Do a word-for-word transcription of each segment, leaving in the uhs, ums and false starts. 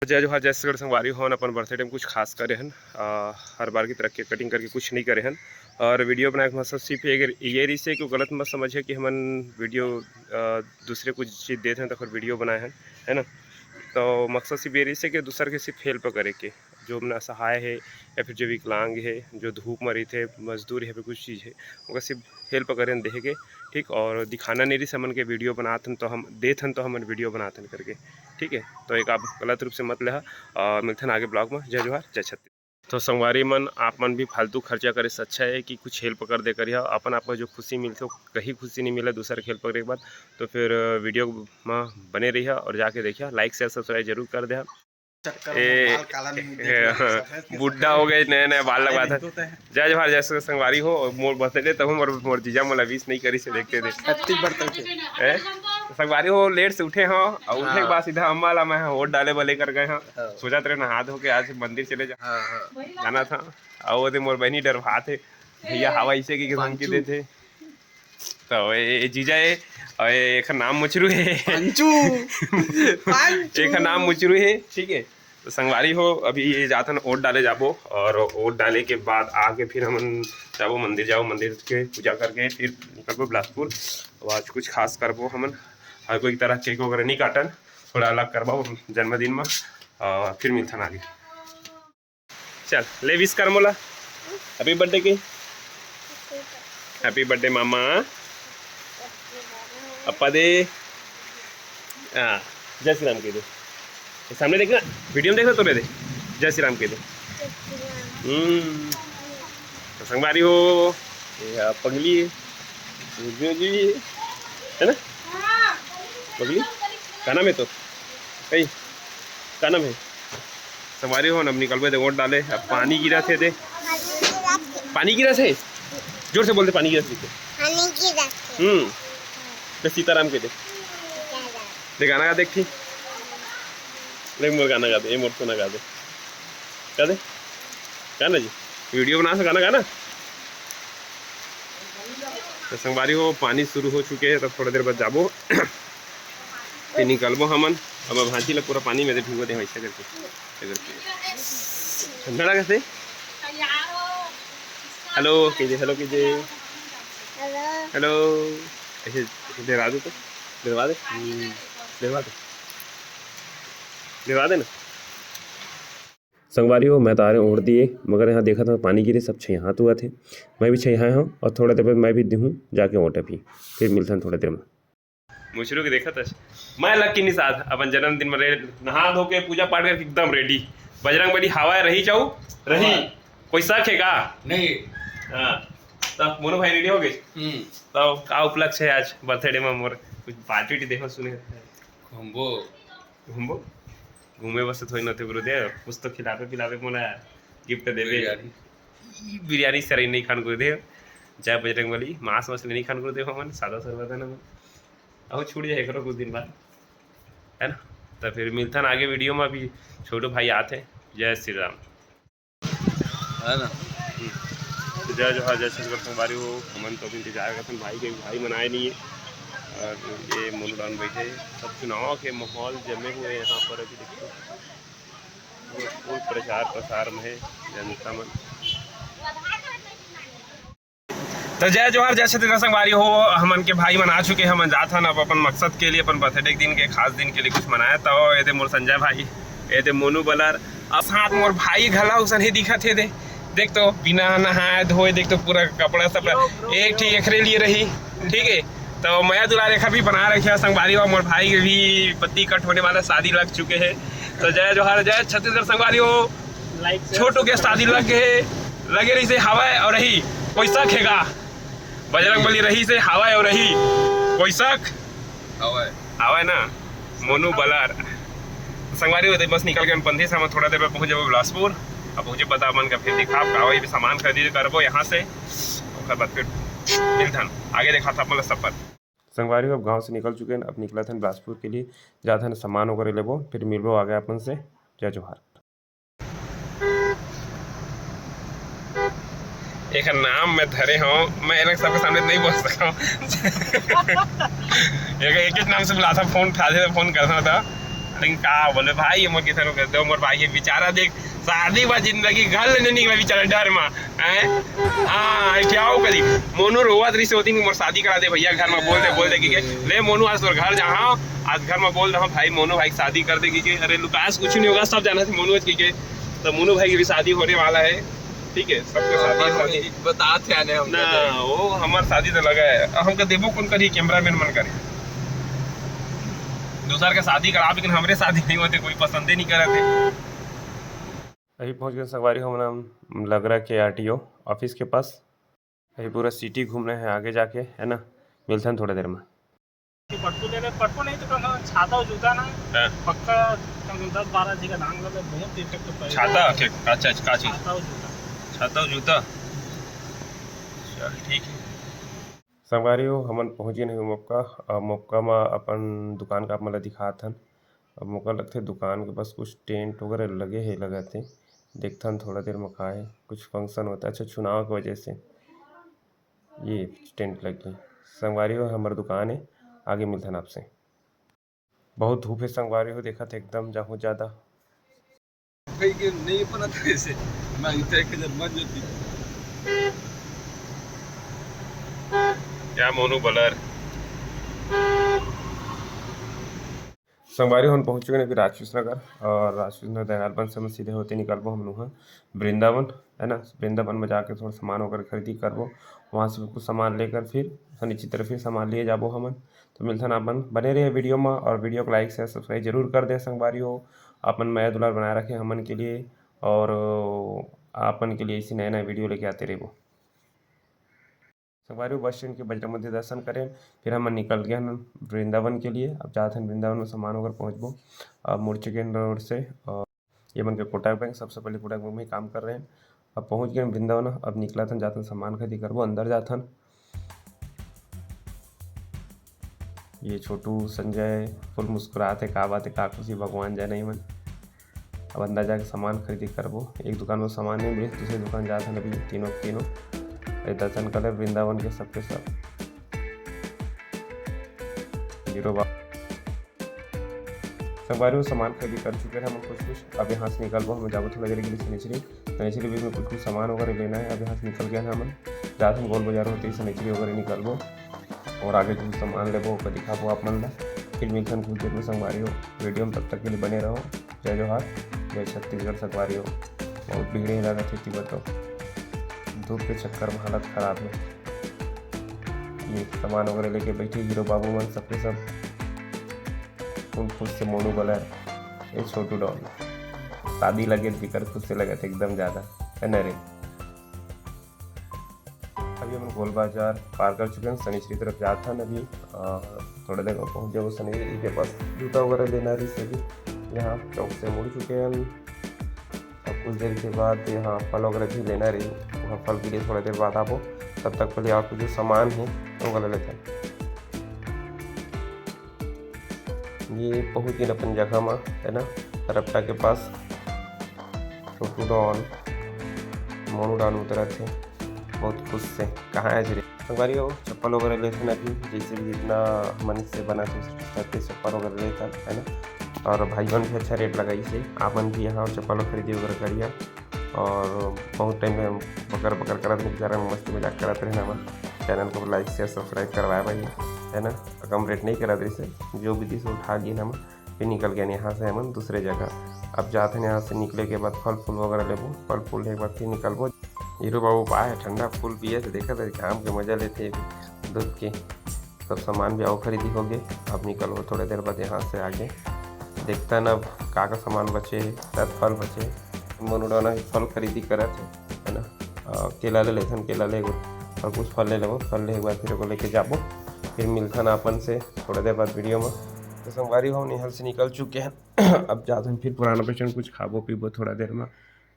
जय जोहार, जय छत्तीसगढ़ संगवारी हो। हमन अपन बर्थडे में कुछ खास करे हन, अ, हर बार की तरह केक कटिंग करके कुछ नहीं करे हन। और वीडियो बनाए के मकसद सिर्फ ये, ये रहिस हे कि गलत मत समझे कि हमन वीडियो, अ, दूसरे कुछ चीज़ देत हन तो फिर वीडियो बनाए हन, है ना। तो मकसद सिर्फ ये रहिस हे कि दूसर के सिर्फ हेल्प करे के, जो मन असहाय हे या फिर जो विकलांग हे, जो धूप में रहिथे, मजदूर हे, कुछ चीज़ हे, ओकर सिर्फ हेल्प करेन देहे के, ठीक। और दिखाना नहीं रहिस हमन के वीडियो बनात हन तो हम देत हन तो हमन वीडियो बनात हन करके, ठीक है। तो एक आप गलत रूप से मत लेहा। और मिलथन आगे ब्लॉग में। जय जोहार, जय छत्तीसगढ़। तो संगवारी मन, आप मन भी फालतू खर्चा करे से अच्छा है कि कुछ हेल्प कर दे करिहा। अपन आप जो खुशी मिलथे, वो कहीं खुशी नहीं मिले दूसर के हेल्प करे के बाद। तो फिर वीडियो में बने रहिहा और जाके देखिहा, लाइक शेयर सब्सक्राइब जरूर कर देहा। चक्कर ए, में बाल काला नहीं ए, देख रहे, हाँ, सफेद के बुड्ढा सफेद, हो गए, नए नए बाल काले लगवा नहीं था। धोते हैं। जय जोहार, जय श्री संगवारी हो। मोर बर्थडे तब मोर, मोर जीजा मोला विश नहीं करी से देखते थे। Happy birthday. हैं? संगवारी हो, लेट से उठे हो और उठे के हाँ। बाद सीधा अम्मा ला मैं वोट डाले बर लेकर गए हो। हाँ। सोचत रहे नहा धो के आज मंदिर चले जा, हाँ, हाँ। जाना था। और वो दे मोर बहनी डरवात हे, भैया हवा इसे की धमकी पांचू। देते। तो ए, ए जीजा ए, और ए, एकर नाम मुचरू हे। पंचू। पंचू। एकर नाम मुचरू हे, ठीक है। तो संगवारी हो, अभी ये जाथन वोट डाले जाबो और वोट डाले के बाद आके फिर हमन जाबो मंदिर, जाबो मंदिर के पूजा करके फिर निकलबो बिलासपुर। और आज कुछ खास करबो हमन, हर कोई तरह केक वगैरह नहीं काटन, थोड़ा अलग करबो जन्मदिन में। और फिर मिलथन आगे। चल, ले विश कर मोला, हैप्पी बर्थडे के। हैप्पी बर्थडे मामा। अप्पा दे। हाँ, जय श्री राम कह दे। ये सामने देखना, वीडियो में देखना, तो दे, जय श्री राम कह दे। हम्म। तो संगवारी हो, ये आप पगली है, ये जो जी है, है ना? पगली, का नाम है तो? ए, का नाम है? संगवारी हो, अब निकलबे दे वोट डाले। अब पानी गिरत हे दे। पानी गिरत हे? जोर से बोल दे, पानी गिरत हे। पानी गिरत हे। हम्म। दे सीताराम कह दे। सीताराम। दे गाना गा दे एक ठी। देख मोर गाना गा दे, ये मोर तो ना गा दे। गा दे। गाना जी। वीडियो बना से गाना गाना। तो संगवारी हो, पानी शुरू हो चुके हैं, तब थोड़ा देर बाद जाबो। फिर निकलबो हमन। अब भांची ला पूरा पानी में दे भिगो दे, ऐसे करके, ऐसे करके। ठंडा लगा से? हेलो कीजिए, हेलो कीजिए। हेलो। हेलो। ऐसे, ऐसे डरा दे तो। डरवा दे। हम्म, डरवा दे। डरवा दे ना। संगवारी हो, मैं तो आ रहे ओढ़ दिए, मगर यहाँ देखा था पानी गिरे, सब छइहात हुआ थे। मैं भी छइहाए हूँ और थोड़ा देर बाद मैं भी दूँ जाके ओट अभी। फिर मिलथन थोड़ा देर में। मुचरू के देखत हस, मैं लक्की निषाद अपन जन्मदिन में रे-, नहा धो के पूजा पाठ करके एकदम रेडी। बजरंग बली हवा रही चाहू रही। हवा। कोई शक है का? नहीं। हाँ, तब मोनू भाई रेडी हो गए। हम्म। तब का उपलक्ष्य है आज बर्थडे में मोर? कुछ पार्टी वार्टी देखो सुने। घूमबो। घूमबो? घूमे बस थोड़ी न थे गुरुदेव, कुछ तो खिलावे पिलावे मोला, गिफ्ट देवे। बिरयानी। ई बिरयानी सराई नहीं खान गुरुदेव। जय बजरंग बली, मांस मछली नहीं खान गुरुदेव हमन, सादा सर्वदा नमन। अहो छूट जाए करो कुछ दिन बाद, है ना? तो फिर मिलथन आगे वीडियो में, अभी छोटू भाई आते हैं। जय श्री राम। है ना? तो जय जोहार, जय छत्तीसगढ़ संगवारी हो। हमन तो अभी इंतजार करथन भाई के, भाई मन आए नहीं है। और ये मोनू डान बैठे, सब चुनाव के माहौल जमे हुए हैं यहाँ पर। अभी देखिए, फुल प्रचार प्रसार में है जनता मन। तो जय जोहार, जय छत्तीसगढ़ संगवारी हो। हमन के भाई मन आ चुके हैं, हमन जात हन अब अपन मकसद के लिए, अपन बर्थडे के दिन के, खास दिन के लिए कुछ मनाए। तो ये दे मोर संजय भाई, ये दे मोनू बलर, अब साथ मोर भाई घला उसन ही दिखत हे दे। देख तो बिना नहाए धोए, देख तो पूरा कपड़ा सपड़ा एक ठीक एकरे लिए रही, ठीक है। तो मया दुलार एखर भी बना रखे है संगवारी हो। मोर भाई के भी पत्ती कट होने वाला, शादी लग चुके हैं। तो जय जोहार, जय छत्तीसगढ़ संगवारी हो। छोटू के शादी लग गए, लगे रही से हवाए और रही, कोई शक है का? बजरंग बली रही से हवाए और रही, कोई शक? हवाए। हवाए ना, मोनू बलर। संगवारी हो, बस निकल के पंथी से हम थोड़ा देर में पहुंच जाबो बिलासपुर। अब पहुंचे पता मन का फिर दिखा का वही सामान खरीदी करबो यहाँ से, ओकर बाद फिर मिलथन आगे, देखा था अपन सफर। संगवारी हो, अब गांव से निकल चुके हैं, अब निकलत हन बिलासपुर के लिए, जात हन सामान वगैरह लेबो, फिर मिलबो आगे अपन से। जय जोहार। एकर नाम मैं धरे हूँ, मैं एला सबके सामने नहीं बोल सकता हूँ। एक, एक ही नाम से बुलाता, फोन उठा देता, फोन करता था। का बोले भाई, ये मोर किसान कर दे, मोर भाई ये बेचारा देख, शादी बा जिंदगी घर ले नहीं निकला बेचारा डर मा, हैं? हाँ, क्या हो करी? मोनू रोवत रही से होती, मोर शादी करा दे भैया, घर में बोल दे, बोल दे कि के, ले मोनू आज तोर घर जहाँ, आज घर में बोल रहा भाई, मोनू भाई की शादी कर दे कि के, अरे लुकास कुछ नहीं होगा, सब जाना से मोनू आज की के, तो मोनू भाई की भी शादी होने वाला है, ठीक है, सबके शादी, शादी। बता थे आने हम ना, वो हमार शादी तो लगा है, अब हमका देबो कौन करी, कैमरामैन मन करे, दूसर का शादी करा, लेकिन हमरे शादी नहीं होते, कोई पसंदे नहीं करते। अभी पहुंच गए संगवारी हो, हमन लग रहा के आरटीओ ऑफिस के पास। अभी पूरा सिटी घूमना है आगे जाके, है ना? मिलथन थोड़ा देर में। पटकू ले ले, पटकू नहीं तो कम से कम छाता और जूता ना, हाँ। पक्का कम से कम दस बारह जी का धान ले ले, बहुत दिन तक तो पड़ेगा। छाता? अच्छा, अच्छा, का चीज? छाता और जूता। छाता और जूता? चल, ठीक है। संगवारी हो, हमन पहुंच गए हैं मोपका। अब मोपका में अपन दुकान का आप मन ला दिखात हन। अब मोका लगथे दुकान के पास कुछ टेंट वगैरह लगे हे लगत हे। देखथन थोड़ा देर में का हे, कुछ फंक्शन होता है। अच्छा, चुनाव के वजह से ये टेंट लगे। संगवारी हो, हमर दुकान हे, आगे मिलथन आपसे। बहुत धूप हे संगवारी हो, देखत हे एकदम जाहू ज्यादा। भाई के नहीं बना था ऐसे, मैं इतना एक हजार मत जाती। क्या मोनू बलर। संगवारी हो, पहुंच चुके हैं अभी राजकृष्ण नगर, और राजकृष्ण नगर दयाल बंस से हम सीधे होते निकलबो हम लोग वृंदावन, है ना। वृंदावन में जाके थोड़ा सामान वगैरह खरीदी करबो, वहाँ से कुछ सामान लेकर फिर शनिचर फिर सामान लिए जाबो हमन। तो मिलथन, अपन बने रहिए वीडियो में, और वीडियो को लाइक, शेयर, सब्सक्राइब जरूर कर दे संगवारी हो। अपन मया दुलार बनाए रखे हमन के लिए, और अपन के लिए इसी नया नया वीडियो लेके आते रहबो। संगवारी हो, बस स्टैंड के बजरंग मंदिर दर्शन करें, फिर हमन निकल गए हन वृंदावन के लिए। अब जात हन वृंदावन में, सामान वगैरह पहुँचबो। अब मुड़ चुके हैं रोड से, और ये मन के कोटक बैंक, सबसे पहले कोटक बैंक में ही काम कर रहे हैं। अब पहुँच गए हन वृंदावन, अब निकलत हन, जात हन सामान खरीदी करबो, अंदर जात हन। ये छोटू, संजय फुल मुस्कुरात हे, का बात हे, का खुशी, भगवान जाने मन। अब अंदर जाके सामान खरीदी करबो। एक दुकान में सामान नहीं मिले, दूसरे दुकान जात हन अभी तीनों के तीनों। ये दर्शन कर ले वृंदावन के सबके सब। हीरो बा-, संगवारी हो, सामान खरीदी कर चुके हैं हम कुछ कुछ। अब यहाँ से निकलबो, हम जाबो थोड़ा देर के लिए शनिचरी। शनिचरी भी में कुछ कुछ सामान वगैरह लेना है। अब यहाँ से निकल गए हैं हम, जात हम गोल बाजार होते ही शनिचरी वगैरह निकलबो। और आगे कुछ सामान लेबो, ओकर दिखाबो आप मन ला। फिर मिलथन कुछ देर में संगवारी हो वीडियो में, तब तक के लिए बने रहो। जय जोहार, जय छत्तीसगढ़ संगवारी हो। बहुत भीड़ हे लगत हे, ती बताओ, धूप के चक्कर में हालत खराब हे। ये सामान वगैरह लेके बैठे हीरो बाबू मन, सबके सब फुल खुश से। मोनू बलर, ये छोटू डॉन, शादी लगे बिकर खुश से लगत हे एकदम ज्यादा, है ना रे? अभी हमन गोल बाजार पार कर चुके हैं, शनिचरी तरफ जात हन अभी। अ, थोड़ा देर में पहुंच जाबो शनिचरी के पास। जूता वगैरह लेना रही सभी, यहाँ चौक से मुड़ चुके हैं। अब कुछ देर के बाद यहाँ फल वगैरह भी लेना रही, वहाँ फल के लिए थोड़ा देर बाद आबो। तब तक पहले और कुछ जो सामान है वो वाला लेते हैं। ये पहुँच गए अपन जगह में, है ना, रपटा के पास। छोटू डॉन, मोनू डॉन उतरत हे, बहुत खुश से। कहाँ है रे संगवारी हो? चप्पल वगैरह लेथन अभी, जैसे भी जितना मन से बना थे, उस हिसाब से चप्पल वगैरह लेथन, है ना। और भाई मन भी अच्छा रेट लगाई से, आप मन भी यहाँ चप्पल खरीदी वगैरह करिए। और बहुत टाइम में हम बकर बकर करत रहे, बेचारा मस्ती मजाक करत रहे ना, हमन चैनल को लाइक शेयर सब्सक्राइब करवाए भाई, है ना। कम रेट नहीं करत रहे से, जो भी दिस उठा लिए ना हमन, फिर निकल गए यहाँ से हमन दूसरे जगह। अब जात हन यहाँ से, निकले के बाद फल फूल वगैरह लेबो, फल फूल लेके बाद फिर निकलबो। हीरो बाबू पाए हे ठंडा फूल पिए से, देखत हे घाम के मजा लेते धूप के। सब सामान भी आओ खरीदी हो गए। अब निकलबो थोड़े देर बाद यहाँ से आगे, देखता ना अब का का सामान बचे हे, शायद फल बचे हे। मोनू डॉन फल खरीदी करत हे, है ना। अ, केला ले लेथन, केला ले और कुछ फल ले लेबो, फल ले एक बार फिर ओको लेके जाबो, फिर मिलथन आपन से थोड़ा देर बाद वीडियो में। तो संगवारी हो, निहल से निकल चुके हैं। अब जात हन फिर पुराना पेशन कुछ खाबो पीबो थोड़ा देर में,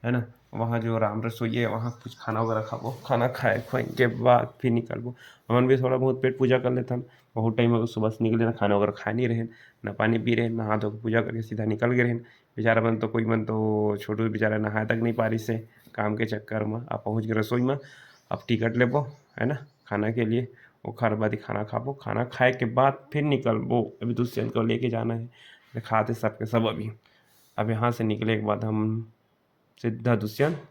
है ना। वहाँ जो राम रसोई है, वहाँ कुछ खाना वगैरह खाबो। खाना खाए खुआए के बाद फिर निकलबो। हमन भी थोड़ा बहुत पेट पूजा कर लेथन। बहुत टाइम हो गया सुबह से निकले, ना खाना वगैरह खाए नहीं रहेन, ना पानी पी रहेन, नहा धो के पूजा करके सीधा निकल गए रहेन। बेचारा मन तो, कोई मन तो, छोटू बेचारा नहाए तक नहीं पारिस हे काम के चक्कर में। अब पहुँच गए रसोई में, अब टिकट लेबो, है ना, खाना के लिए। ओखर बाद ही खाना खाबो, खाना खाए के बाद फिर निकलबो। अभी दुष्यंत को लेके जाना है, दिखाते सबके सब। अभी, अब यहाँ से निकले के बाद हम सीधा दुष्यंत।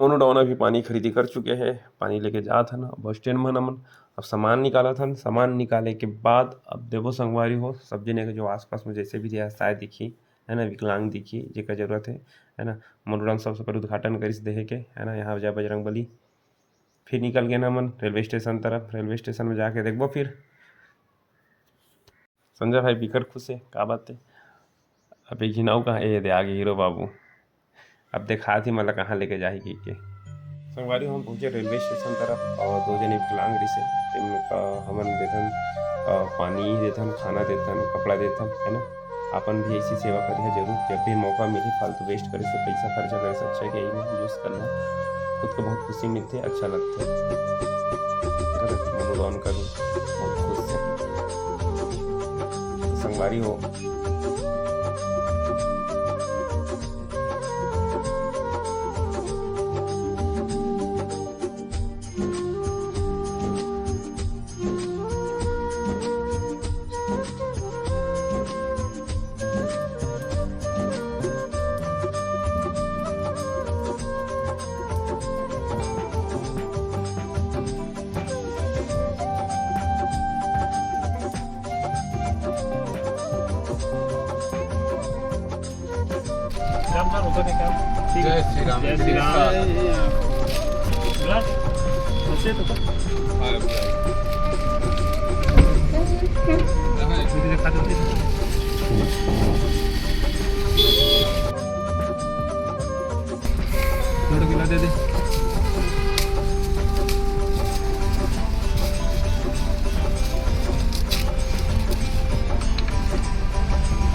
मोनू डॉन अभी पानी खरीदी कर चुके हैं, पानी लेके जात हन। अब बस स्टैंड में हमन अब सामान निकालत हन। सामान निकाले के बाद अब देवो संगवारी हो, सब जने के जो आसपास में जैसे भी व्यवसाय दिखी, है ना, विकलांग दिखी, जेकर जरूरत है, है ना, मोनू डॉन सबसे पहले उद्घाटन करिस देहे के, है ना, यहाँ जय बजरंग बली। फिर निकल गए ना हमन रेलवे स्टेशन तरफ। रेलवे स्टेशन में जाके देखबो फिर। संजय भाई बिकट खुश है, का बात है? अबे घिनाऊ कहाँ, ए दे आगे हीरो बाबू। अब देखा थी मतलब कहाँ लेके जाही की के। संगवारी, हम पहुँचे रेलवे स्टेशन तरफ और दो जने विकलांग रहिसे, तेन का हमन देथन, अ, पानी देथन, खाना देथन, कपड़ा देथन, है ना। अपन भी ऐसी सेवा करिहा जरूर, जब भी मौका मिले। फालतू वेस्ट करे से, पैसा खर्चा करे से अच्छा है कि यही यूज़ करना। खुद को बहुत खुशी मिलती है, अच्छा लगता है। देखा तो मोनू डॉन का भी बहुत खुश है। तो संगवारी हो, जय श्री राम। जय श्री राम। थोड़ा गिला दे दे।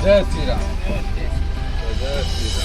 जय श्री राम। जय श्री राम।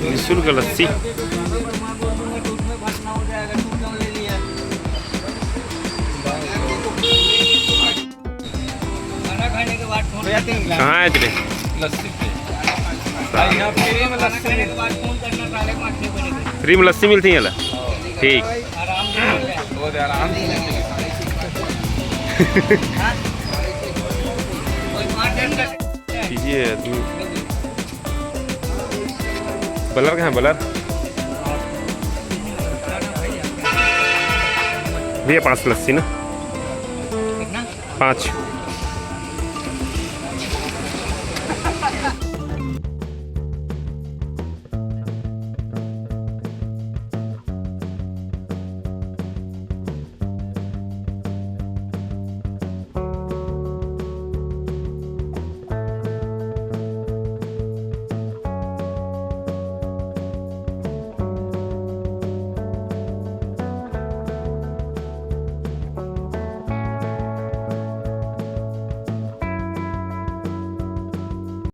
निःशुल्क लस्सी। कहाँ है तेरे? लस्सी पे। भाई, यहाँ फ्री में लस्सी मिलती है। फ्री में लस्सी मिलती है ला? ठीक। बहुत आराम से। ये आदमी। बलर कहाँ है, बलर? भैया, पाँच लस्सी ना। पाँच।